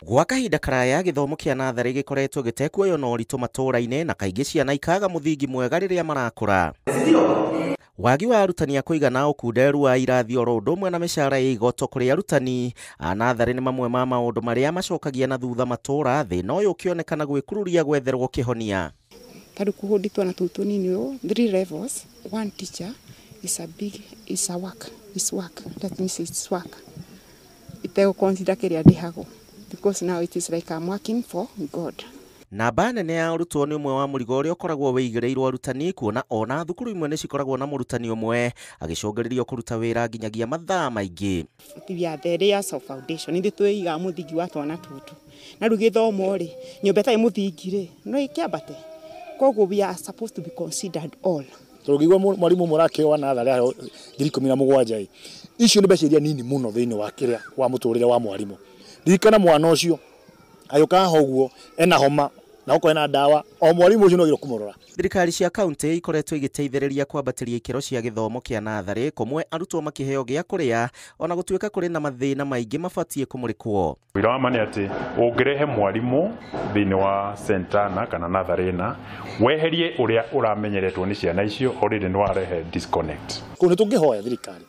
Gwa kahinda karaya gĩthomo kĩa natharĩ gĩkoretwo gĩtekuoywo na ũritũ matũũra-inĩ na kaingĩ ciana ikaga mũthingi mwega rĩrĩa marakũra. Wagi wa arutani a kũigana, ũkunderu wa irathi oro ũndũ ũmwe na mĩcara ya igoto kũrĩ arutani a natharĩ nĩ mamwe ma maũndũ marĩa macokagia na thutha matũũra. Thĩna ũyũ ũkĩonekana gwĩkururia gwetherwo kĩhonia. Tarĩu kũhũndi twana tũu tũnini ũũ, three levels, one teacher is a big, is a work, is work, that means it's work itegũ consider kĩrĩa ndĩhagwo, because now it is like I'm working for God. Namba nene ya arutwo nĩ ũmwe wa mũrigo ũrĩa ũkoragwo wĩigĩrĩirwo arutani, kuona ona thukuru imwe nĩ cikoragwo na mũrutani ũmwe agĩcũngĩrĩrio kũruta wĩra nginyagia mathaa maingĩ. We are the layers of foundation, ithuĩ twĩigaga mũthingi wa twana tũtũ, na rĩu gĩthomo rĩ, nyũmba ĩtarĩ mũthingi rĩ, no ĩkĩambate? Koguo we are supposed to be considered all. Tũngĩigua mwarimũ ũmwe ũrakĩoa wa natharĩ aheo 17,000 ĩ, icio nĩ mbeca iria nini mũno thĩinĩ wa kĩrĩa wa mũtũrĩre wa mwarimũ. Ririkana mwana ũcio agĩũka haha ũguo ena homa na okorwo ena ndawa, o mwarimũ ũcio no agĩrĩirwo kũmũrora. Thirikari cia kaunti ikoretwo igĩteithĩrĩria kwambatĩria ikĩro cia gĩthomo kĩa natharĩ, kũmwe arutwo makĩheo gĩa kũrĩa, ona gũtuĩka kũrĩ na mathĩna maingĩ mabatiĩ kũmũrĩkwo. Wĩra wa ma nĩ atĩ ũngĩrehe mwarimũ thĩinĩ wa center kana natharĩ ĩna weherie ũrĩa ũramenyeretwo nĩ ciana icio, already nĩ warehe disconnect. Kũu nĩ tũngĩhoya thirikari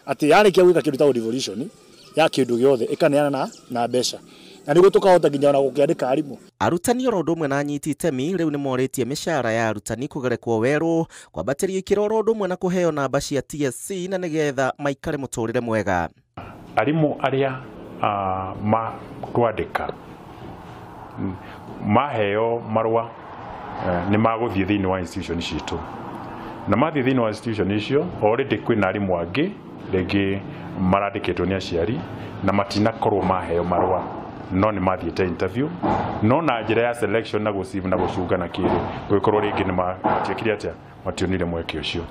atĩ yarĩkia gwĩka kĩndũ ta devolution ya kĩndũ gĩothe, ĩkaneana na mbeca na nĩguo tũkahota nginya ona gũkĩandĩka arimũ. Arutani oro ũndũ ũmwe na anyiti itemi rĩu nĩ morĩtie mĩcara ya arutani kũgerekwo werũ, kwambatĩrio ikĩro oro ũndũ ũmwe na kũheo namba cia TSC na nĩgetha maikare mũtũrĩre mwega. Arimũ arĩa matwandĩka maheo marũa nĩ magũthiĩ thĩinĩ wa institution citũ, na mathiĩ thĩinĩ wa institution icio already kwĩna arimũ angĩ rĩngĩ marandĩkĩtwo nĩ aciari na matinakorwo maheo marũa, no nĩ mathiĩte interview, no na njĩra ya selection na gũcive na gũcunga na kĩrĩ gũgĩkorwo rĩngĩ nĩ matiekire atĩa, mationire mweke ũcio.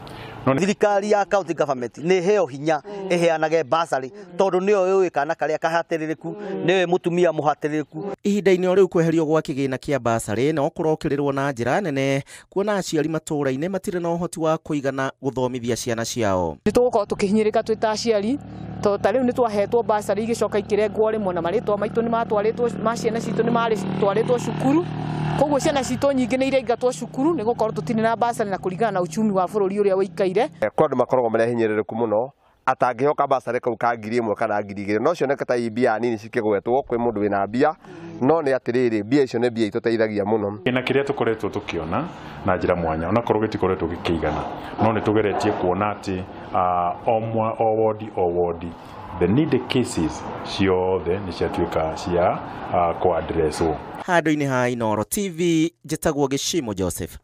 No thirikari ya county government nĩ heo hinya ĩheanage basarĩ, tondũ nĩyo yũĩ kana karĩa kahatĩrĩrĩku, nĩyo mũtumia mũhatĩrĩrĩku. Ihinda-inĩ o rĩu kweherio gwa kĩgĩna kĩa basarĩ no kũrokĩrĩrwo na njĩra nene, kuona aciari matũũra-inĩ matirĩ na ũhoti wa kũigana gũthomithia ciana ciao. Nĩ tũgũkorwo tũkĩhinyĩrĩka twĩ ta aciari, tondũ ta rĩu nĩ twahetwo basarĩ igĩcoka ikĩrengwo rĩmwe, na marĩtwa maitũ nĩ matwarĩtwo, ma ciana citũ nĩ matwarĩtwo cukuru, koguo ciana citũ nyingĩ nĩ iraingatwo cukuru nĩ gũkorwo tũtirĩ na basarĩ, na kũringana na uchumi wa bũrũri ũrĩa ũikaire. Kwĩ andũ makoragwo marĩ ahinyĩrĩrĩku mũno atangĩhoka basarĩ kau ka 1,000 kana 2,000, no cioneke ta i mbia nini cikĩgwetwo kwĩ mũndũ wĩna mbia, no nĩ atĩrĩrĩ, mbia icio nĩ mbia itũteithagia mũno. Na kĩrĩa tũkoretwo tũkĩona na njĩra mwanya, onakorwo gĩtikoretwo gĩkĩigana, no nĩ tũgeretie kuona atĩ o wodi o wodi the needed cases ciothe nĩ ciatuĩka cia kũ-addresswo. Handũ-inĩ ha Inooro TV, njĩtagwo Gĩcimo Joseph.